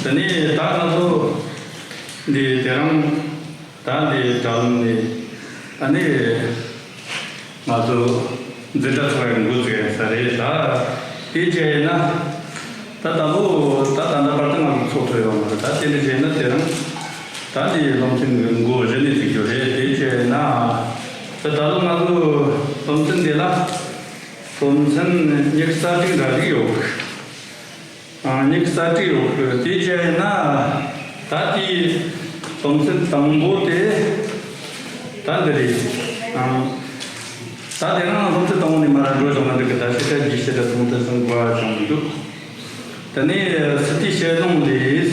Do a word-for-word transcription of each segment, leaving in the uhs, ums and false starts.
དེ་ནས་ད་ང་ཚོ་འདི་དེ་རིང་ད་འདི་དྲ་ལམ་ནས་ཨ་ནི་ང་ཚོ་འཛིན་གྲྭ་ཚོགས་ཡག་འགོ་བཙུགས་ཡག་ས་རེད། ད་དེ་བྱས་ན་ད་ད་ལོ་ད་ད་ལྟ་བར་དུ་ང་ཚོ་ཚོགས་ཐུབ་ཡོད་མ་རེད། ད་དེ་འདྲ་བྱས་ན་དེ་རིང་ད་འདི་སློབ་ཚན་གྱི་འགོ་གཞི་ནས་བཙུགས་རྒྱུ་རེད། དེ་བྱས་ན་ད་ད་ལོ་ང་ཚོ་སློབ་ཚན་འདི་ལ་སློབ་ཚན་ཉི་ཤུ་རྩ་གཅིག་འདྲ་ཞིག་ཡོད། ཨ། ཉི་ཤུ་རྩ་གཅིག་ཡོད་གི། དེ་བྱས་ན་ད་དེའི་སློབ་ཚན་དང་པོ་དེ་ད་འདི་རེད། ཨ། ད་དེ་རིང་སློབ་ཚན་དང་པོ་ནས་མར་འགྲོ་བྱུང་ན་འགྲིག་གི། ད་ཕྱི་དྲོ་རྒྱུ་ཕྱི་དྲོ་གསུམ་དུ་གསུམ་གོ་བ་བྱུང་འདུག་དེ་ནས་སི་ཏུའི་ཞལ་ལུང་ལས་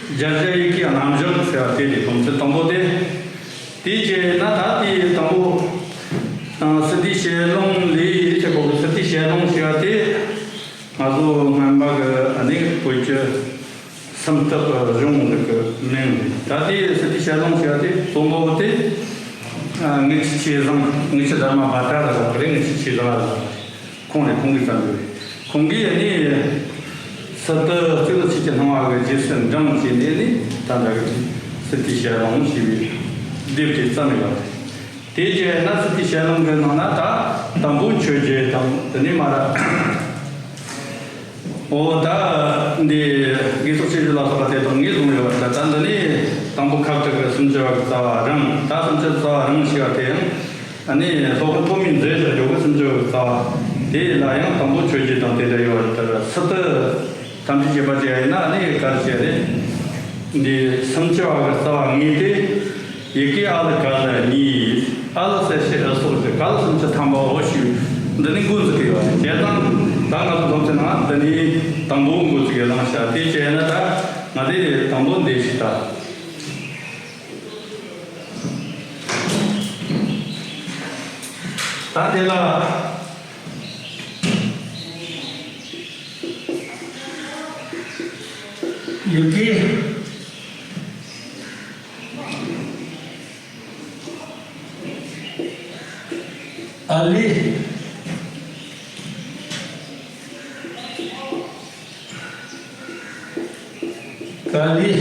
རྒྱ་རྒྱ་ཡི་གེ་རྣམ་གཞག་ཟེར་བ་དེ་རེད། སློབ་ཚན་དང་པོ་དེ། དེ་བྱས་ན་ད་དེའི་དང་པོ་ཨ། སི་ཏུའི་ཞལ་ལུང་ལས་ཟེར་གོ་གི། སི་ཏུའི་ཞལ་ལུང་ཟེར་བ་དེ། ང་ཚོ་སྔོན་མ་གི་ཨ་ནི་བོད་ཀྱི་སུམ་རྟགས་གཞུང་ལུགས་ཀྱི་མིང་རེད། ད་དེའི་སི་ཏུའི་ཞལ་ལུང་ཟེར་བ་དེ་གཙོ་བོ་དེ་ཨ། དངུལ་ཆུ་ཆོས་བཟང་། དངུལ་ཆུ་དྷརྨ་བྷ་ཏྲ་ལ་ཟེར་བ་རེད། དངུལ་ཆུ་ཆོས་བཟང་ལ་ཟེར་བ་རེད། ཁོང་རེད། ཁོང་གིས་བརྩམས་པ་རེད། ཁོང་གིས་ཨ་ནི་སི་ཏུ་གཙུག་ལག་ཆོས་ཀྱི་སྣང་བ་གི་རྗེས་སུ་འབྲངས་བྱས་ནས་ནི་ད་ལྟ་གི་སི་ཏུའི་ཞལ་ལུང་ཞེས་པའི་དེབ་དེ་བརྩམས་ཡོད་པ་རེད། དེ་བྱས་ན་སི་ཏུའི་ཞལ་ལུང་གི་ནང་ན་ད་དང་པོ་མཆོད་བརྗོད་དང་། དེ་ནས་མར། འོ་ད་འདི་དགེ་ཚོགས་ཆོས་སྤྱོད་ལ་སོགས་པ་དེ་དང་ངེས་བཟུང་ཡོད་པ་རེད། ད་ད་འདི་ནས་དང་པོ་ཁ་བྲལ་གྱི་སུམ་ཅུ་པ་གི་རྩ་བ་རང་། ད་སུམ་ཅུ་རྩ་བ་རང་ཞེས་པ་དེ་ཡང་ཨ་ནི་སློབ་དཔོན་ཐོན་མིས་མཛད་བཞག་རྒྱུ་གི་སུམ་ཅུ་པ་གི་རྩ་བ་དེ་ལ་ཡང་དང་པོ་མཆོད་བརྗོད་དང་དེ་འདྲ་ཡོད་པ་རེད། ད་སི་ཏུ་ཐམས་ཅད་མཁྱེན་པ་ཅན་ཡིན་ན་ཨ་ནི་ག་རེ་བྱས་རེད། འདི་སུམ་ཅུ་པ་གི་རྩ་བ་ངེས་ཏེ། ཡི་གེ་ཨ་ལི་ཀ་ལི་གཉིས། ཨ་ལི་གསལ་བྱེད་ཨི་སོགས་བཞི། ཀ་ལི་སུམ་ཅུ་ཐམ་པའོ་ཞེས་འདི་ནི་འགོ་འཛུགས་ཀྱི་ཡོད་རེད། བྱས་ཙང་ད་ང་ཚོ་སློབ་ཚན་ནང་འདི་ནི་དང་པོ་འགོ་འཛུགས་ཀྱི་བླང་བྱ་དེ་བྱས་ན་ད་ང་དེ་དང་པོ་འདི་ཞིག་ད། ད་དེ་ལ། ཡི་གེ་ཨ་ལི། ཀ་ལི།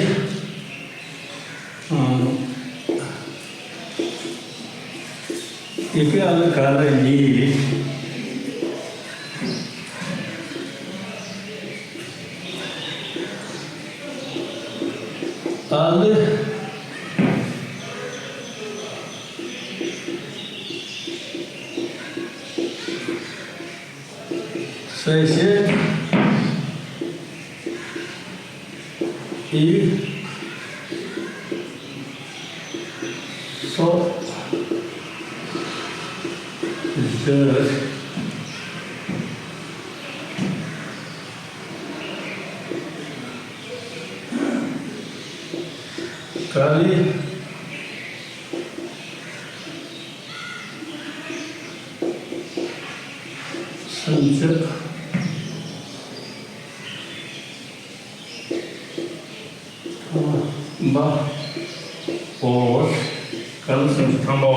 ཨང་། ཡི་གེ་ཨ་ལི་ཀ་ལི་གཉིས། ཨ་ལི། གསལ་བྱེད་ཨི་སོགས་བཞི། ཀ་ལི། སུམ་ཅུ། ཐམ་པ་འོ། ཀ་ལི་སུམ་ཅུ་ཐམ་པའོ།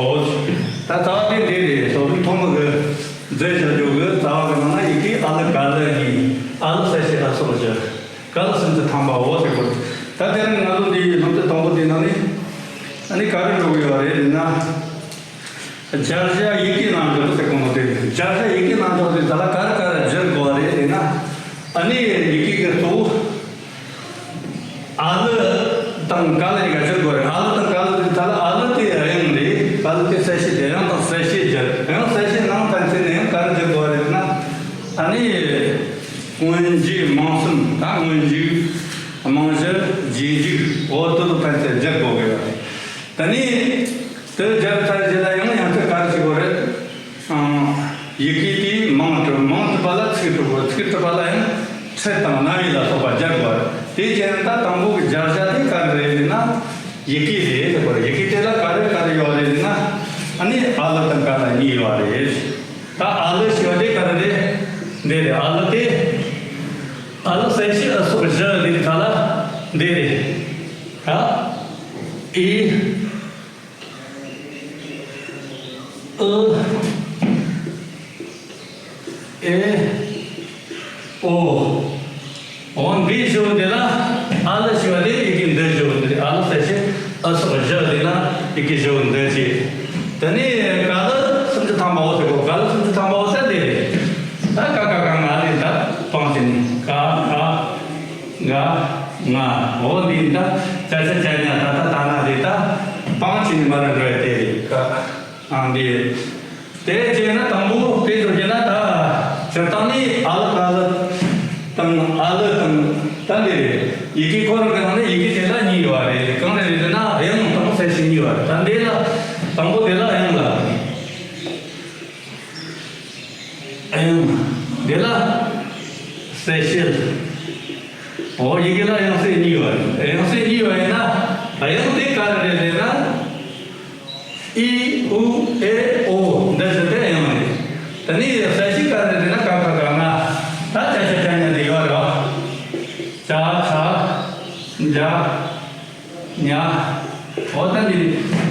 ད་རྩ་བ་དེ་འདི་རེད། སློབ་དཔོན་ཐོན་མི་གིས་མཛད་བཞག་རྒྱུ་གི་རྩ་བ་གི་ནང་ན་ཡི་གེ་ཨ་ལི་ཀ་ལི་གཉིས། ཨ་ལི་གསལ་བྱེད་ཨི་སོགས་བཞི། ཀ་ལི་སུམ་ཅུ་ཐམ་པའོ་ཟེར་གོ། ད་དེ་རིང་ང་ཚོ་འདིའི་སློབ་ཚན་དང་པོ་དེའི་ནང་ནས་ཨ་ནི་ག་རེ་འགྲོ་གི་ཡོད་རེད་ཟེར་ན། སྦྱར་བྱ་ཡི་གེ་རྣམ་འཇོག་ཟེར་གོ་ནོ་དེ། སྦྱར་བྱ་ཡི་གེ་རྣམ་འཇོག་ཟེར་ད་ལ་ག་རེ་ག་རེ་སྦྱར་དགོས་པ་རེད་ཟེར་ན། ཨ་ནི་ཡི་གེ་གི་གཙོ་བོ་ཨ་ལི་དང་ཀ་ལི་གཉིས་ཀ་སྦྱར་དགོས་རེད། ཨ་ལི་དང་ཀ་ལི་ཟེར་ད་ལ་ཨ་ལི་དེ་དབྱངས་རེད། ཀ་ལི་དེ་གསལ་བྱེད་རེད། དབྱངས་དང་གསལ་བྱེད་སྦྱར། དབྱངས་གསལ་བྱེད་ནང་ཕན་ཚུན་ནས་ཡང་ག་རེ་སྦྱར་དགོས་པ་རེད་ཟེར་ན། ཨ་ནི་སྔོན་འཇུག་མང་གསུམ། ད་སྔོན་འཇུག་རྨང་གཞི་རྗེས་འཇུག་འོ་དེ་ལ་ཕན་ཚུན་སྦྱར་དགོས་ཀྱི་ཡོད་རེད། ད་ནི། དེ་སྦྱར་ཚར་རྗེས་ལ་ཡང་ཡང་ཚོད་ག་རེ་བྱེད་དགོས་རེད། ཨང་། ཡི་གེ་དེའི་མིང་གྲུབ། མིང་གྲུབ་པ་ལ་ཚིག་གྲུབ་དགོས། ཚིག་གྲུབ་པ་ལ་ཡང་ཕྲད་དང་རྣམ་དབྱེ་ལ་སོགས་པ་སྦྱར་དགོས་རེད། དེ་བྱས་ན་ད་དང་པོ་གི་སྦྱར་བྱ་དེ་ག་རེ་རེད་ཟེར་ན། ཡི་གེ་རེད་ཟེར་དགོས་རེད། ཡི་གེ་དེ་ལ་ག་རེ་ག་རེ་ཡོད་རེད་ཟེར་ན། ཨ་ནི་ཨ་ལི་དང་ཀ་ལི་གཉིས་ཡོད་རེད། ད་ཨ་ལི་ཞེས་པ་དེ་ག་རེ་རེད། འདི་རེད། ཨ་ལི་དེ། ཨ་ལི་གསལ་བྱེད་ཨི་སོགས་བཞི་ཟེར་ག་ལ་འདི་རེད། ཨ། ཨི། ཨུ། ཨེ། ཨོ། འོ། དེའི་བཞི་བོ་དེ་ལ་ཨ་ལི་ཞེས་པ་དེ་ཡི་གེ་འདི་བཞི་བོ་དེ་རེད། ཨ་ལི་གསལ་བྱེད་ཨི་སོགས་བཞི་དེ་ལ་ཡི་གེ་བཞི་བོ་འདི་བྱས། དེ་ནས་ཀ་ལི་སུམ་ཅུ་ཐམ་པའོ་ཟེར་གོ། ཀ་ལི་སུམ་ཅུ་ཐམ་པའོ་ཟེར་དེ་རེད། ད་ཀ་ཁ་ག་ང་ལས་ད་སྤང་བྱས་ནས་ཀ་ཁ་ག་ང་འོ་འདི་ད་ཅ་ཆ་ཅ་ཉ་ད་ད་ད་ན་རེད། ད་སྤང་བྱས་ནས་མར་འགྲོ་ཡ་དེ་རེད། ཀ་ཨང་འདི། དེ་བྱས་ན་དང་པོ་དེ་ཚོ་བྱས་ན་ད་སྤྱིར་བཏང་ནི་ཨ་ལི་ཀ་ལི་དང་ཨ་ལི་དང་ད་འདི་རེད། ཡི་གེ་ཁོ་རང་གི་ནང་ནས་ཡི་གེ་དེ་ལ་གཉིས་ཡོད་རེད། གང་རེད་རེད་ཟེར་ན་དབྱངས་དང་གསལ་བྱེད་གཉིས་ཡོད་རེད། ད་འདི་ལ་དང་པོ་དེ་ལ་དབྱངས་ལ་དབྱངས། འདི་ལ་གསལ་བྱེད། འོ་ཡི་གེ་ལ་དབྱངས་གསལ་གཉིས་ཡོད་རེད། དབྱངས་གསལ་གཉིས་ཡོད་ཡིན་ན་དབྱངས་དེ་ག་རེ་རེད་ཟེར་ན། ཨི་ཨུ་ཨེ་ཨོ་འདི་བཞི་དེ་དབྱངས་རེད། དེ་ནས་གསལ་བྱེད་ག་རེ་རེད་ན་ཀ་ཁ་ག་ང་། ད་ཅ་ཆ་ཅ་ཉ་འདི་ཡོད་རེད་བ། ཅ་ཆ་ཇ་ཉ། འོ་ད་འདི་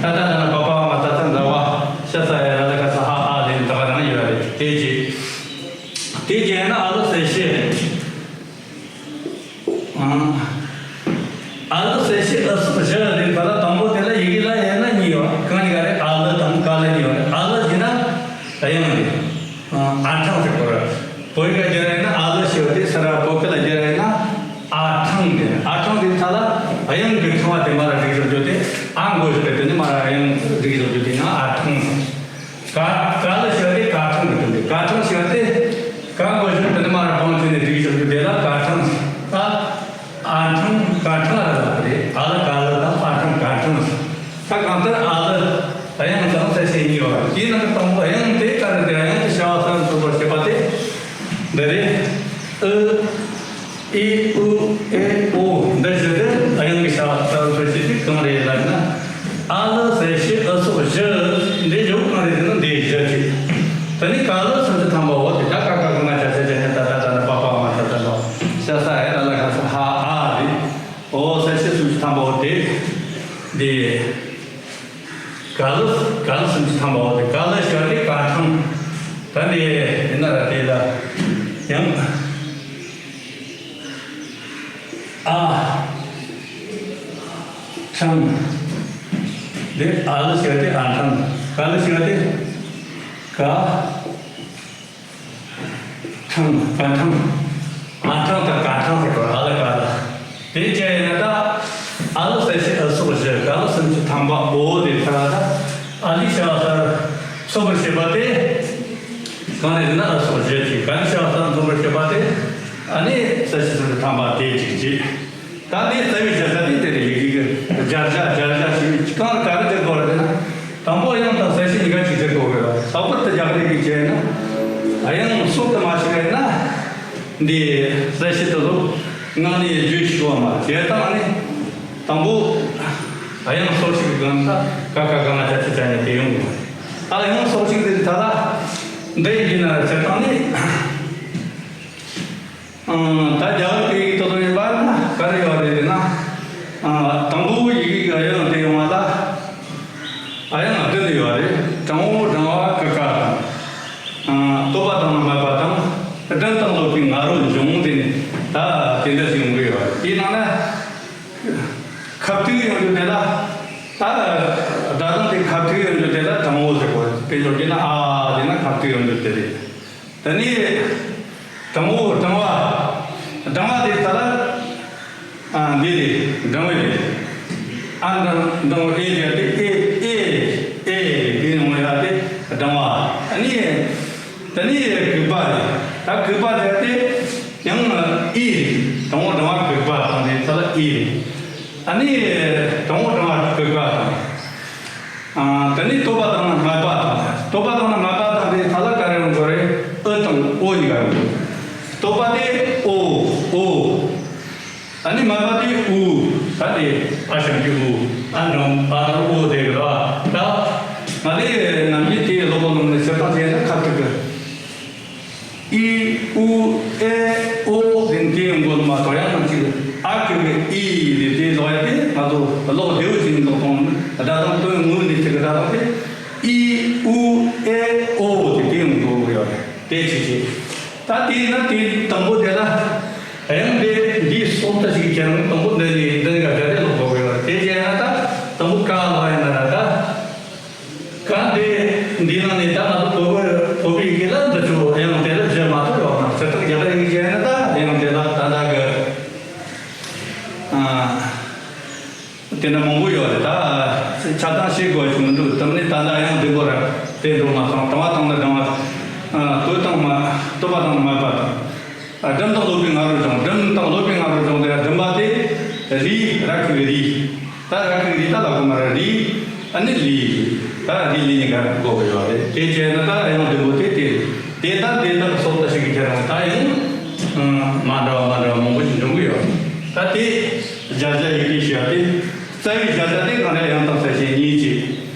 ད་ད་ད་ན་པ་པ་མ་ད་ད་འདྲ་བ་ཤ་ས་ཡ་ར་ལ་ག་ས་ཧ་ཨ་ལེ་ད་ག་རང་ཡོད་རེད། དེ་རྗེས་དེ་རྗེས་ན་ཨ་ལི་གསལ་བྱེད། ཨ་ལི་གསལ་བྱེད་ཨི་སོགས་བཞི་རེད། ད་ལ་དང་པོ་དེ་ལ་ཡི་གེ་ལ་དབྱངས་གཉིས་ཡོད། གང་གཉིས་ཀ་རེད། ཨ་ལི་དང་ཀ་ལི་གཉིས་ཡོད་རེད། ཨ་ལི་བྱས་ན་དབྱངས་རེད། ཨ་ཨ་ཁྲང་ཟེར་གོ་རེད། བོད་ཡིག་ག་བསྒྱུར་ཡིན་ན་ཨ་ལི་ཞེས་པ་དེ་སི་ར་བོད་སྐད་ལ་བསྒྱུར་ཡིན་ན་ཨ་ཁྲང་དེ་རེད། ཨ་ཁྲང་དེ་ཚ་ལ་དབྱངས་ཀྱི་ཁྲང་བ་དེ་མར་ར་རིག་བཞག་རྒྱུ་དེ། ཨ་མགོ་བཞག་པའི་དེ་ནི་མར་ར་དབྱངས་རིག་བཞག་རྒྱུ་དེ་ཡང་ཨ་ཁྲང་། ཀ་ཀ་ལི་ཞེས་པ་དེ་ཀ་ཁྲང་གི་དོན་རེད། ཀ་ཁྲང་ཞེས་པ་དེ་ཀ་མགོ་བཞག་པའི་དེ་ནི་མར་ར་སྤང་བྱས་ནས་རིག་བཞག་རྒྱུ་དེ་ལ་ཀ་ཁྲང་། ད་ཨ་ཁྲང་ཀ་ཁྲང་ལ་རེད། ཨ་ལི་ཀ་ལི་དང་ཨ་ཁྲང་ཀ་ཁྲང་། ད་གང་ལྟར་ཨ་ལི་དབྱངས་དང་གསལ་བྱེད་གཉིས་ཡོད་རེད། དེའི་ནང་གི་དང་པོ་དབྱངས་དེ་ག་རེ་རེད། དབྱངས་དེ་བྱ་བ་གསལ་ལ་སོགས་པར་བྱེད་པ་དེ་འདི་རེད། ཨི་ཨི་ཨུ་ཨེ་ཨོ་འདི་བཞི་དེ་དབྱངས་ཀྱི་བྱ་བ་གསལ་བར་བྱེད་དུས་གང་རེད་ལབ་ན། ཨ་ལི་གསལ་བྱེད་ཨི་སོགས་བཞི། འདི་བཞི་གང་རེད་ཟེར་ན་འདི་བཞི་ཅིག་དེ་ནས་ཀ་ལི་སུམ་ཅུ་ཐམ་པ་འོ་དེ་ད་ཀ་ཁ་ག་ང་ཅ་ཆ་ཇ་ཉ་ད་ད་ད་ན་པ་པ་མ་ད་ད་ལོ་ཤ་ས་ཡ་ར་ལ་ག་ས་ཧ་ཨ་རེད། འོ་གསལ་བྱེད་སུམ་ཅུ་ཐམ་པ་འོ་དེ་འདི། ག་ལི་ག་ལི་སུམ་ཅུ་ཐམ་པ་འོ་དེ་ག་ལི་ཞེས་པ་དེ་ཀ་ཁྲང་། ད་འདི་ཡིན་ན་ར་དེ་ལ་ཡང་། ཨ་ཁྲང་། འདི་ཨ་ལི་ཞེས་པ་དེ་ཨ་ཁྲང་། ག་ལི་ཞེས་པ་དེ་ག་ཁྲང་། ག་ཁྲང་། ཨ་ཁྲང་དང་ག་ཁྲང་ཟེར་གོ། ཨ་ལི་ཀ་ལི། དེ་བྱས་ཡིན་ན་ད་ཨ་ལི་གསལ་བྱེད་ཨི་སོགས་བཞི། ག་ལི་སུམ་ཅུ་ཐམ་པ་འོ་དེ་ཚ་ད་ཨ་ལི་བྱ་བ་གསལ་མཚོན་པར་བྱེད་པ་དེ། གང་རེད་ཟེར་ན་ཨི་སོགས་བཞི་དེ། ག་ལི་བྱ་བ་གསལ་མཚོན་པར་བྱེད་པ་དེ། ཨ་ནི་གསལ་བྱེད་སུམ་ཅུ་ཐམ་པ་དེ་གཅིག་བྱས། ད་འདི་རྩ་བའི་བྱ་ས་དེ་དེ་རེད། ཡི་གེ་གི་སྦྱར་བྱ་སྦྱར་བྱ་ཞིག་གང་ག་རེ་བྱེད་དགོས་རེད་ཟེར་ན། དང་པོ་དབྱངས་དང་གསལ་བྱེད་གཉིས་ཀ་གཅིག་བྱེད་དགོས་གི་རེད། ལྷག་པར་དུ་རྒྱ་གར་ཡི་གེ་བྱས་ན་དབྱངས་སོ་དུ་མ་ཞིག་རེད་ན། འདི་གསལ་བྱེད་དུ་ལོ་ངག་ནས་བརྗོད་ཤེས་པ་མ་བྱས་དང་ནི། དང་པོ་དབྱངས་སོ་ཞིག་གི་སྒང་ད་ཀ་ཁ་ག་ང་ཅ་ཆ་ཇ་ཉ་དེ་ཡོང་གི་མ་རེད། ད་དབྱངས་སོ་ཞིག་དེ་ད་ལ་འདི་ཡིན་ན་བྱེད་སྟངས་ནི། ཨང་། ད་རྒྱ་གར་གྱི་ཡི་གེ་ཏོ་ཏོ་ཡིན་པ་ན་ག་རེ་ཡོད་རེད་ཟེར་ན། ཨང་། དང་པོ་ཡི་གེ་གི་དབྱངས་དེ་ཡོང་བ་ལ་དབྱངས་བདུན་ཡོད་རེད། དྲང་བོ་དྲང་བ་གི་ག་དང་། ཨང་། བསྟོད་པ་དང་སྨད་པ་དང་། བསྒྲུན་དང་སློབ་པའི་ང་རོ་འབྱུང་དེ་ནི་ད་དེ་འདྲ་ཞིག་ཡོང་གི་ཡོད་རེད། དེའི་ནང་ན་ཁ་ཐུག་ཡོང་རྒྱུ་དེ་ལ་ད་སྒྲ་གདངས་དེ་ཁ་ཐུག་ཡོང་རྒྱུ་དེ་ལ་དྲང་བོ་ཟེར་གོ། དཔེ་འཇོག་རྒྱུ་ན་ཨ་དེ་ན་ཁ་ཐུག་ཡོང་རྒྱུ་དེ་རེད། དེ་ནས་དྲང་བོ་དྲང་བ། དྲང་བ་དེ་ད་ལ་ཨ་འདི་རེད། དྲང་བོ་རེད། ཨ་དྲང་དྲང་བོ་ཨེ་རེད་དེ་ཨེ་ཨེ་ཨེ་དེ་ནས་འོང་ཡ་དེ་དྲང་བ། ཨ་ནི་དེ་ནས་གུག་པ་རེད། ད་གུག་པ་དེ་དེ་ཡང་ཨི་རེད། དྲང་བོ་དྲང་བ་གུག་པ་དང་དེ་ད་ལ་ཨི་རེད། ཨ་ནི་དྲང་བོ་དྲང་བ་གུག་པ་དང་། ཨ། དེ་ནས་བསྟོད་པ་དང་སྨད་པ་དང་། བསྟོད་པ་དང་སྨད་པ་དང་དེ་ཐ་ལ་ག་རེ་ཡོང་དགོས་རེད། ཨི་དང་ཨོ་གཉིས་ཀ་ཡོང་དགོས། བསྟོད་པ་དེ་ཨོ་ཨོ། ཨ་ནི་སྨད་པ་དེ་ཨུ། ད་དེ་ཨ་ཞབས་ཀྱུ་ཨུ། ཨ་འགྲེང་ཨ་འགྲེང་ཨོ་དེ་གི་ར། ད་ང་དེ་ནམ་རྒྱུན་དེ་སློབ་གྲྭ་ནང་ནས་བྱེད་སྟངས་བྱས་ན་ཁ་ཐུག་གི། ཨི་ཨུ་ཨེ་ཨོ་དེ་དེ་མགོ་མ་གཏོགས་ཡང་ན་ཅིག་ཨ་ཁུ་གི་ཨི་དེ་དེ་ལོག་ཡ་དེ་ང་ཚོ་ལོག་བདེ་བོ་ཅིག་ལོག་གཏོང་སྒྲ་གདངས་དོན་དངོས་འདི་ཅིག་གི་སྒྲ་གདངས་དེ་ཨི་ཨུ་ཨེ་ཨོ་དེ་དེ་མགོ་ཡོད་རེད། དེ་ཅིག་ཅིག་ད་དེ་ན་དེ་དང་པོ་དེ་ལ་དབྱངས་དེ་འདི་ ཁྱེད་རང་དང་པོ་འདི་ནས་འདི་ནས་ག་རེ་ལོག་དགོས་ཡོད། དེ་བྱས་ན་ད་དང་པོ་ཀ་ལ་ཡིན་ན་ར་ད། ཀ་འདི་འདི་ནང་ནས་ད་ང་ཚོ་བོད་པའི་བོད་པའི་ཡི་གེ་ལ་འདི་ཚོ་དབྱངས་དེ་ལ་བཞག་མ་ཐུབ་ཡོད་ན། སྤྱིར་བཏང་རྒྱ་གར་ཡི་གེ་བྱས་ན་ད་དབྱངས་དེ་ལ་ད་ད་གི་ཨ། དེ་འདྲ་མང་པོ་ཡོད་རེད། ད་ཆ་ཚང་ཤེས་དགོས་ཀྱི་མི་འདུག་དེ་ནི་ད་ལྟ་ཡང་འདི་མགོ་ར་དེ་འགྲོ་མ་སོང་། དྲང་བ་དྲང་ན་དྲང་བ། ཨ། བསྟོད་དང་མ་བསྟོད་པ་དང་མ་བསྟོད་པ་དང་། ཨ། སྒྲུབ་དང་སློབ་པའི་ང་རོ་སྦྱོང་། སྒྲུབ་དང་སློབ་པའི་ང་རོ་སྦྱོང་། དེ་སྒྲུབ་པ་དེ་རི་ར་ཁུ་གི་རི། ད་ར་ཁུ་གི་རི་ད་ལ་གོ་མ་ར་རི། ཨ་ནི་ལི། ད་རི་ལི་གཉིས་ཀ་དགོས་ཀྱི་ཡོད་རེད། དེ་བྱས་ན་ད་ཡང་འདི་མགོ་དེ་དེ་དེ་ད་དེ་ད་སོགས་ད་ཞིག་གི་ཁྱེད་རང་ད་ཡང་མ་འདྲ་བ་མ་འདྲ་བ་མང་པོ་ཞིག་འབྱུང་གི་ཡོད། ད་དེ་སྦྱར་བྱ་ཡི་གེ་ཞེས་པ་དེ། རྩ་བའི་སྦྱར་བྱ་དེ་གང་འདྲ་ཡང་དག་གསལ་བྱེད་གཉིས་ཀྱི།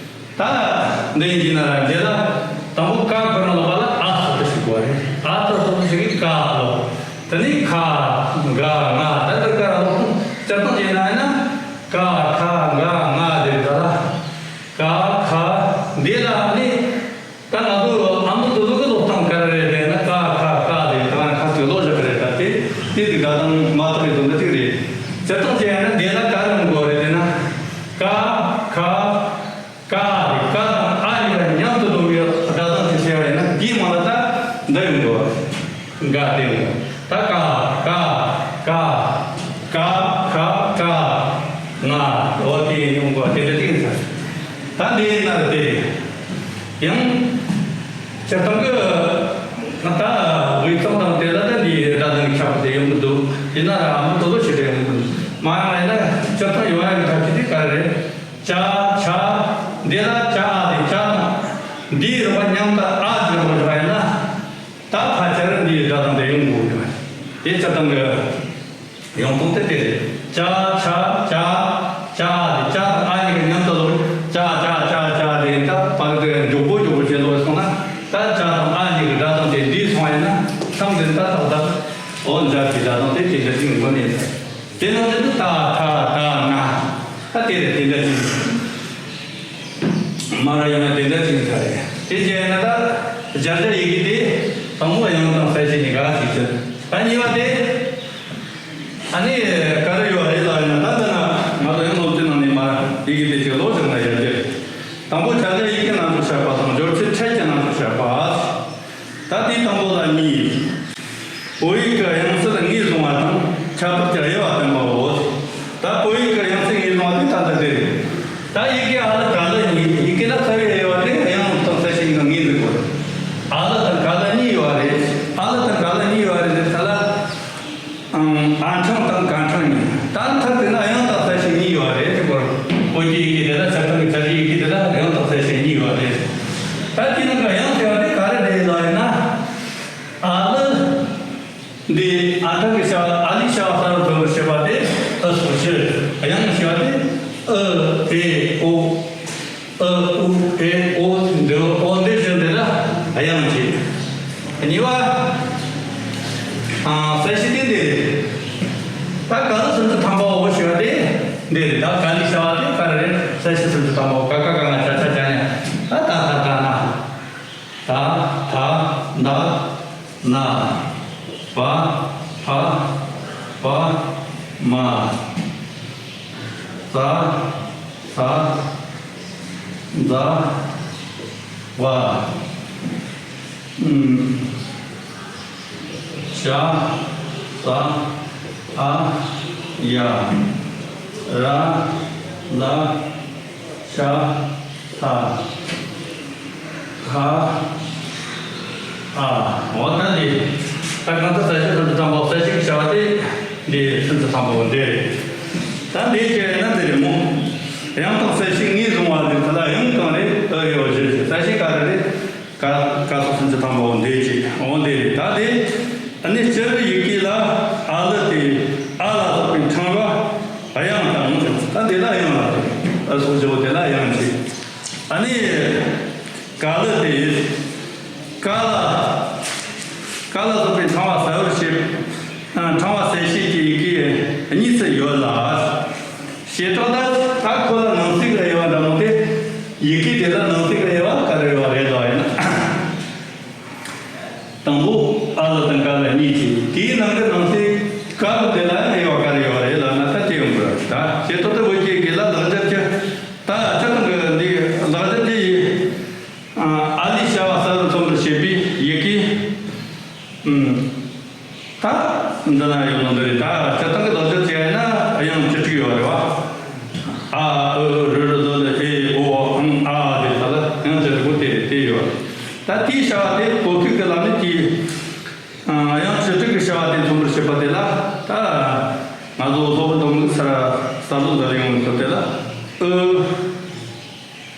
ད་འདི་ཡིན་གྱི་ན་ར་འདི་ལ་དང་པོ་ཀ་ཁོ་ན་ལོག་པ་ལ་ཨ་ཐོག་ཏུ་ཞིག་དགོས་རེད། ཨ་ཐོག་ཏུ་ཞིག་གི་ཀ་ལོག་དེ་ནི་ཁ་ག་ང་ད་འདི་ཀ་ལོག་སྤྱིར་བཏང་བྱས་ན་ཡིན་ན་ཀ་ཁ་ག་ང་དེ་ད་ལ་ཀ་ཁ་འདི་ལ་ནི། ད་ང་ཚོ་ཨ་མདོ་དེ་ཚོ་གི་ཀློག་སྟངས་ག་རེ་རེད་ཟེར་ན། ཀ་ཁ་ཀ་རེད། ད་ང་ཁ་ཚོས་ཀློག་བཞག་གི་རེད། ད་དེ་དེ་དེ་དགའ་དང་མ་ཐག་རེད་དོན་དུ་གཅིག་རེད། སྤྱིར་བཏང་བྱས་ན་འདི་ལ་ག་རེ་དགོས་རེད་ཟེར་ན། ཀ་ཁ་ཀ་རེད། ཀ་དང་ཨ་གཉིས་ཀ་མཉམ་དུ་འགྲོ་བའི་སྒྲ་གདངས་ཤིག་བྱས་པ་ཡིན་ན། འདིའི་མ་ལ་ད་འདི་ཡོང་དགོས་རེད། ག་དེ་ཡོང་། ད་ཀ་ཀ་ཀ་ཀ་ཁ་ཀ་ང་འོ་དེ་ཡོང་དགོས། དེ་འདྲ་གཅིག་ཡིན་ས། ད་འདི་ཡིན་ན་རེད་དེ། ཡང་། སྤྱིར་བཏང་གི་ད་དབུས་གཙང་དང་དེ་ལ་ད་འདི་སྒྲ་གདངས་ཁྱད་པར་དེ་ཡོང་གི་འདུག་དེ་ན་ར་ཨ་མདོ་ལོ་ཞེ་དྲག་ཡོང་གི་འདུག་མ་ཡང་ཡིན་ན་སྤྱིར་བཏང་ཡོང་ཡ་གི་ཐབས་ཤེས་དེ་ག་རེ་རེད། ཅ་ཆ། འདི་ལ་ཅ་ཨ་དེ་ཅ་དང་། འདིའི་རོགས་པ་མཉམ་དུ་ཨ་ཟེར་བ་ཞིག་ཡིན་ན། ད་ཕལ་ཆེར་འདིའི་སྒྲ་གདངས་དེ་ཡོང་དགོས་ཀྱི་རེད། དེ་སྤྱིར་བཏང་གི་ཡང་སྟོང་དེ་དེ་རེད། ཅ་ཆ་ཅ་ཅ་དེ་ཅ་དང་ཨ་གཉིས་ཀ་མཉམ་དུ་ལོག་ཅ་ཅ་ཅ་ཅ་དེ་ད་བར་དུ་མགྱོགས་པོ་མགྱོགས་པོ་བྱས་ལོག་སོང་ན། ད་ཅ་དང་ཨ་གཉིས་ཀྱི་སྒྲ་གདངས་དེ་འདི་སོང་ཡིན་ན། མཚམས་འདི་ད་ཏག་ཏག་འོ་འཇའ་གི་སྒྲ་གདངས་དེ་དེ་འདྲ་ཞིག་ངོ་ནས། དེ་ནང་དུ་ད་ཐ་ད་ན་ད་དེ་རེད། དེ་འདྲ་ཞིག་མ་ར་ཡོང་ན་དེ་འདྲ་ཞིག་ཡིན་ས་རེད། དེ་བྱས་ན་ད་སྦྱར་བྱ་ཡི་གེ་དེ་དང་པོ་དབྱངས་དང་གསལ་བྱེད་གཉིས་ཀ་ཞིག་བྱེད། ད་གཉིས་པ་དེ། ཨ་ནི་ག་རེ་ཡོད་རེད་ལབ་ན། ད་འདི་ན་ང་ཚོ་ཡང་སློབ་ཚན་ནང་ནས་མར་ཡི་གེ་དེ་ཅིག་ཀློག་བཞག་ན་ཡག་གི་རེད། དང་པོ་སྦྱར་བྱ་ཡི་གེ་རྣམས་སུ་བཤད་པ་དང་སྦྱོར་ཚུལ་ཕྲད་ཀྱི་རྣམས་སུ་བཤད་པ། ད་དེའི་དང་པོ་ལ་གཉིས། བོད་ཡིག་གི་དབྱངས་གསལ་ངོས་བཟུང་བ་དང་ཁྱད་པར་གྱི་དབྱེ་བ་བསྟན་པའོ། ད་བོད་ཡིག་གི་དབྱངས་གསལ་ངོས་བཟུང་བ་དེ་ད་ལྟ་དེ་རེད། ད་ཡི་གེ་ཨ་ལ་ག་ལ་གཉིས། ཡི་གེ་ལ་རྩ་བའི་དབྱེ་བ་དེ་དབྱངས་དང་གསལ་བྱེད་གཉིས་ཀ་ངོས་འཛིན་དགོས། ཨ་ལ་དང་ག་ལ་གཉིས་ཡོད་རེད། ཨ་ལ་དང་ག་ལ་གཉིས་ཡོད་རེད་ཟེར་ས་ལ། ཨང་། ཨ་འཕྲང་དང་ག་འཕྲང་གཉིས། ད་མཐར་དེ་ན་དབྱངས་དང་གསལ་བྱེད་གཉིས་ཡོད་རེད་དེ་སྐོར། བོད་ཀྱི་ཡི་གེ་དེ་ལ་ཆ་ཚང་གི་འཆར་གཞིའི་ཡི་གེ་དེ་ལ་དབྱངས་དང་གསལ་བྱེད་གཉིས་ཡོད་རེད། ད་དེ་ནང་གི་དབྱངས་ཟེར་བ་དེ་ག་རེ་རེད་ལབ་ཡིན་ན། ཨ་ལི། འདི་ཨ་འཕྲང་གི་བྱ་བ། ཨ་ལི་བྱ་བ་ས་རུ་འཛིན་པར་བྱེད་པ་དེ་ཨི་སོགས་ཕྱིར། དབྱངས་ཀྱི་བྱ་བ་དེ་ཨི་ཨེ་ཨོ། ཨ་ཨུ་ཨེ་ཨོ་འདི་ཨོ་འདི་བཞིན་དེ་ལ་དབྱངས་བྱེད། གཉིས་པ། ཨ། གསལ་བྱེད་དེ་འདི་རེད། ད་ག་ལ་སུམ་ཅུ་ཐམ་པའོ་ཞེས་པ་དེ་འདི་རེད། ད་ག་ལི་བྱ་བ་དེ་ག་རེ་རེད། གསལ་བྱེད་སུམ་ཅུ་ཐམ་པའོ། ཀ་ཁ་ག་ང་ཅ་ཆ་ཇ་ཉ། ད་ད་ད་ད་ན། ད་ད་ད་ན། བ་བ་བ་མ། ཟ། ཟ། ཟླ། བ། ཨུམ། ཞ། ཟ། འ། ཡ། ར། ལ། ཤ། ཐ། ཧ། ཨ། འོ་ད་འདི། ད་གང་ལྟར་གསལ་བྱེད་སུམ་ཅུ་ཐམ་པ། གསལ་བྱེད་ཀྱི་བྱ་བ་དེ་འདི་སུམ་ཅུ་ཐམ་པ་འདི་རེད། ད་འདི་བྱས་ན་འདི་རེད་མོ། དབྱངས་དང་གསལ་བྱེད་ངོས་བཟུང་བ་དེ་ད་ལ་དབྱངས་གང་རེད། ཨ་ཡོད་བཞི་བཞི། གསལ་བྱེད་ག་རེ་རེད། ཀ་ཀ་སོགས་སུམ་ཅུ་ཐམ་པ་འོ་འདི་བྱས། འོ་འདི་རེད། ད་དེ་ཨ་ནི་སྤྱིར་ཡི་གེ་ལ་ཨ་ལི་དེ་ཨ་ལ་སོགས་པའི་ཕྲེང་བ་དབྱངས་དང་། ད་འདི་ལ་དབྱངས་ལ་རེད། ཨ་སོགས་བཞི་པོ་དེ་ལ་དབྱངས་བྱས། ཨ་ནི། ག་ལི་དེ། ཀ་ལ། ཀ་ལ་སོགས་པའི་ཕྲེང་བ་གསལ་བར་བྱེད། ཨ། ཕྲེང་བ་གསལ་བྱེད་ཀྱི་ཡི་གེ་གཉིས་སུ་ཡོད་ལ། བྱེ་བྲག་ད་ད་ཁོ་ལ་ནང་གསེས་ཀྱི་དབྱེ་བ་འདྲ་མོ་དེ། ཡི་གེ་དེ་ལ་ནང་གསེས་ཀྱི་དབྱེ་བ་ག་རེ་ཡོད་རེད་ལབ་ཡིན་ན། དང་པོ་ཨ་ལི་དང་ཀ་ལི་གཉིས་ཀྱི། དེའི་ནང་གི་ནང་གསེས་ཀ་ལི་དེ་ལ་དབྱེ་བ་ག་རེ་ཡོད་རེད་ལབ། ཇེ་ཏོག་ཏུ་བོད་ཀྱི་དགེ་ལ་ལེགས་སྦྱར་གྱི། ད་སྤྱིར་བཏང་གི་འདི་ལེགས་སྦྱར་འདི་ཡི་ཨ་ལས་བྱ་བ་གསར་དུ་མཚོན་པར་བྱེད་པའི་ཡི་གེ། ཨུམ། ད་འདི་ན་ཡོད་ནོ་འདི་རེད། ད་སྤྱིར་བཏང་གི་ལེགས་སྦྱར་བྱས་ན་དབྱངས་བཅུ་དྲུག་ཡོད་རེད་བ། ཨ་ཨུ་རུ་རུ་ལུ་ལུ་ཨེ་ཨོ་ཨང་ཨ་དེ་ད་ལ་དབྱངས་བཅུ་དྲུག་པོ་དེ་རེད། དེ་ཡོད། ད་དེའི་བྱ་བ་དེ་བོད་སྐད་ཀྱི་ལམ་ནས་དེའི་ཨ་དབྱངས་བཅུ་དྲུག་གི་བྱ་བ་དེ་མཚོན་པར་བྱེད་པ་དེ་ལ། ད་ང་ཚོ་སློབ་དཔོན་དོམ་གི་སར་ས་ལུགས་ལ་ཡོང་བའི་སྐབས་དེ་ལ། ཨུ།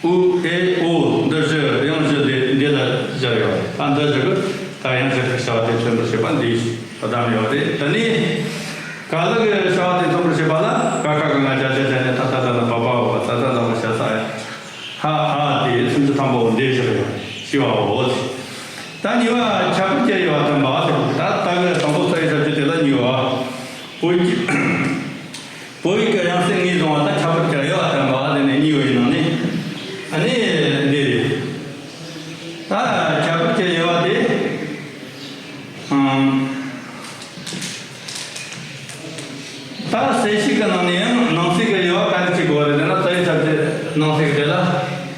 ཨུ་ཨེ་ཨོ་འདི་བཞི། དབྱངས་བཞི་དེ་འདི་ལ་སྦྱར་ཡོད། ད་འདི་བཞི་གི་ད་དབྱངས་བཅུ་དྲུག་བྱ་བ་དེ་མཚོན་པར་བྱེད་པ་འདི་བདམས་ཡོད་རེད། དེ་ནས་ག་ལ་གི་བྱ་བ་དེ་མཚོན་པར་བྱེད་པ་ལ། ཀ་ཁ་ག་ང་ཇ་ཇ་ཇ་ཉ་ཏ་ཏ་ད་ལ་བ་བ་འོ་ཙ་ཙ་ལ་བ་ཤ་ས་ཡ། ཧ་ཧ་དེ་སུམ་ཅུ་ཐམ་པ་འོ་འདི་བཞག་ཡོད། ཞི་བ་འོ། ད་གཉིས་པ་ཁྱད་པར་གྱི་དབྱེ་བ་བསྟན་པ་དེ། ད་ད་གི་དང་པོ་ས་ཡི་ས་བཅུ་དེ་ལ་གཉིས་པ། བོད་ཀྱི་བོད་ཡིག་གི་དབྱངས་གསལ་ངོས་བཟུང་བ་དང་ཁྱད་པར་གྱི་དབྱེ་བ་བསྟན་པ་དེ་ནས་གཉིས་པའི་ནང་ནས་ཨ་ནི་འདི་རེད། ད་ཁྱད་པར་གྱི་དབྱེ་བ་དེ། ཨང་། ད་གསལ་བྱེད་ཀྱི་ནང་ནས་ཡང་ནང་གསེས་ཀྱི་དབྱེ་བ་ག་རེ་བྱེད་དགོས་རེད་ཟེར་ན། རྩ་བའི་ཆ་བྱད་ནང་གསེས་ཀྱི་དེ་ལ་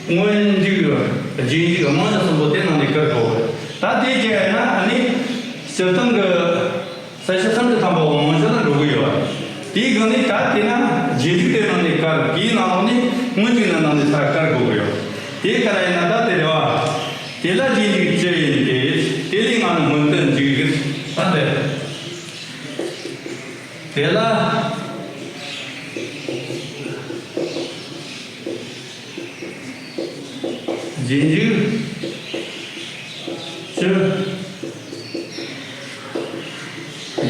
སྔོན་འཇུག་རྗེས་འཇུག་རྨང་གཞི་གསུམ་པོ་དེ་ནང་ནས་བཀར་དགོས་རེད། ད་དེ་བྱས་ན་ཨ་ནི་སྤྱིར་བཏང་གི་གསལ་བྱེད་སུམ་ཅུ་ཐམ་པ་འོ་རྨང་གཞི་ལ་འགྲོ་གི་ཡོད་རེད། དེའི་སྒང་ནས་ད་དེ་ན་རྗེས་འཇུག་དེ་ནང་ནས་བཀར། དེའི་ནང་ལོགས་ནས་སྔོན་འཇུག་ནི་ནང་ནས་ཚུར་བཀར་དགོས་ཀྱི་ཡོད། དེ་ག་རེ་ཡིན་ན། ད་དེ་རེད་བ། དེ་ལ་རྗེས་འཇུག་ཅི་ཡིན་ཏེ། དེ་ལས་ང་ནི་སྔོན་དུ་འཇུག་ད་དེ། དེ་ལ་རྗེས་འཇུག་ཅི་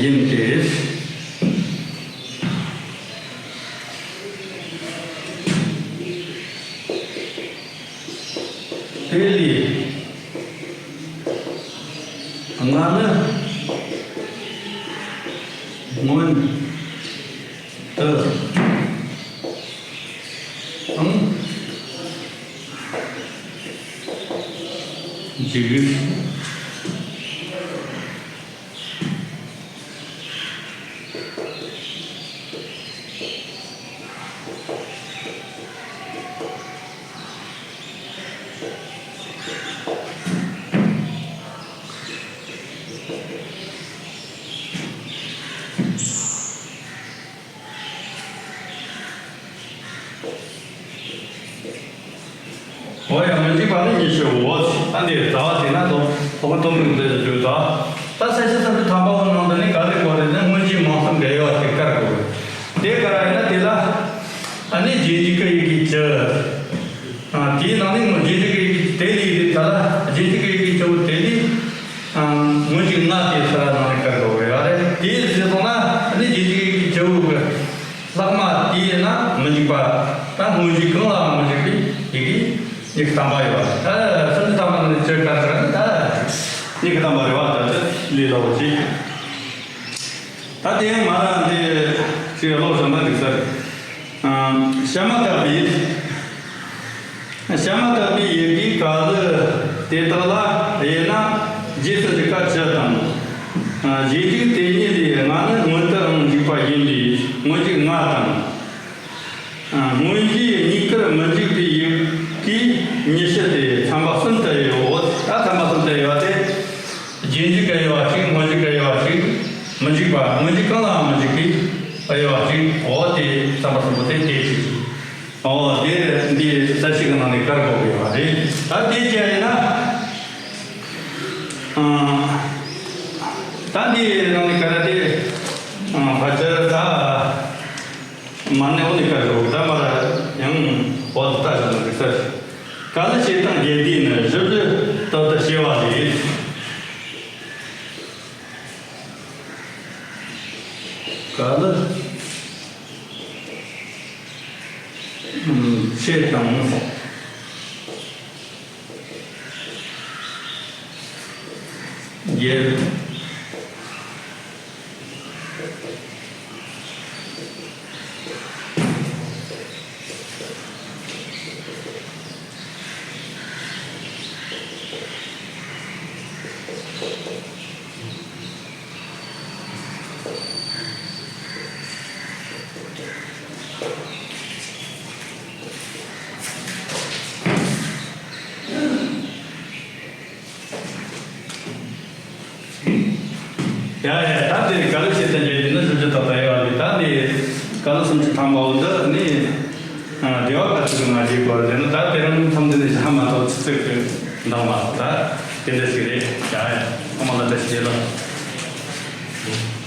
ཡིན་ཏེ། དེ་ལས་ང་ནི་སྔོན་དུ་ཨང་འཇུག་འོ་ཡང་མི་འཇིགས་པ་ནི་ཉི་ཤུའོ། ད་འདིར་ཟླ་བ་དེ་ན་དོ་ཧོ་ག་དོ་མིག་འདི་ལ་བརྗོད་དོ། ད་གསལ་བྱེད་སུམ་ཅུ་ཐམ་པ་བོ་ནང་དུ་ནི་ག་རེ་དགོས་རེད་ན། སྔོན་འཇུག་མང་གསུམ་གྱི་དབྱེ་བ་དེ་བཀར་དགོས་རེད། དེ་ག་རེ་ཡིན་ན་དེ་ལ་ཨ་ནི་རྗེས་འཇུག་གི་ཡི་གེ་ཅི། ཨ་དེའི་ནང་ནས་སྔོན་རྗེས་འཇུག་གི་ཡི་གེ་དེ་ལས་ཡི་གེ་ད་ལ་རྗེས་འཇུག་གི་ཡི་གེ་ཅི་བོ་དེ་ལས་ཨ་སྔོན་འཇུག་ལྔ་དེ་ས་ལ་ནང་ནས་བཀར་དགོས་རེད། ཨ་རེ་དེའི་རྗེས་སོང་ན་ཨ་ནི་རྗེས་འཇུག་གི་ཡི་གེ་ཅི་བོ་གི་ལྷག་མ་དེ་ཡིན་ན་མི་འཇིགས་པ། ད་སྔོན་འཇུག་གང་ལའང་མི་འཇིགས་པའི་ཡི་གེ་ཉི་ཤུ་ཐམ་པ་ཡོད་པ་རེད། ད་སུམ་ཅུ་ཐམ་པ་ནི་ཅི་ག་ཟེར་ན་ད་ཉི་ཤུ་ཐམ་པ་རེད་བ། ད་ལས་སླ་བོ་ཅིག་ད་དེ་ཡང་ང་རང་འདི་ཅིག་ཀློག་བཞག་ན་འགྲིག་ས་རེད། ཨ་བྱ་མ་དག་པའི། བྱ་མ་དག་པའི་ཡི་གེ་ག་ལ་དེ་དག་ལ་དབྱེ་ན། རྗེས་སུ་འཇུག་པ་བཅུ་དང་། ཨ་རྗེས་འཇུག་དེ་ཉིད་ལས་ང་ནི་སྔོན་དུའང་འཇུག་པ་ཡིན་པས་སྔོན་འཇུག་ལྔ་དང་། ཨ་སྔོན་འཇུག་གཉིས་ཀར་མི་འཇུག་པའི་ཡི་གེ་ཉི་ཤུ་སྟེ་ཚན་པ་གསུམ་དུ་དབྱེའོ། ད་ཚན་པ་གསུམ་དུ་དབྱེ་བ་སྟེ། རྗེས་འཇུག་གི་དབྱེ་བ་གཅིག་སྔོན་འཇུག་གི་དབྱེ་བ་གཅིག་མི་འཇིགས་པ། སྔོན་འཇུག་གང་ལའང་མི་འཇིགས་པའི་དབྱེ་བ་གཅིག་འོ་དེ་ཚན་པ་གསུམ་པོ་དེ་དེ་གཅིག་འོ་དེ་འདི་གསལ་བྱེད་ཀྱི་ནང་ནས་བཀར་དགོས་ཀྱི་ཡོད་པ་རེད། ད་དེ་བྱས་ཡིན་ན། ཨ་ད་འདི་ནང་ནས་ག་རེ་དེ་ཨ་ཕལ་ཆེར་ད། མ་ནི་འོ་ནི་ཀ་རོ་ད་མ་ར་ཡང་འོ་ད་ཞིག་ལ་རིག་ས་ཞིག་ག་ལ་བྱེད་དང་རྒྱས་འདི་ནི་བཞི་བཞི་ཏག་ཏག་བྱེད་པ་ལས། ག་ལ་བྱེད་དང་། རྒྱལ། ཡ་ཡ། ད་དེ་ག་ལ་བྱེད་དང་རྒྱལ་གྱི་ནི་ཞུ་རྒྱུ་ད་ད་ཡོད་རེད། ད་ནི་ག་ལ་སུམ་ཅུ་ཐམ་པའོ་འདི་ནི་ཨ་དེ་བ་ག་ཚོད་ཀྱི་མ་བྱེད་པར་རེད་ན། ད་དེ་རང་མཚམས་འདི་ནས་བཞག་མ་གཏོགས་ཆུ་ཚོད་ཀྱི་འདང་མ་ད་དེ་འདྲ་ཞིག་རེད། ཡ་ཡ། ཨ་མ་ལ་བཀྲ་ཤིས་བདེ་ལེགས།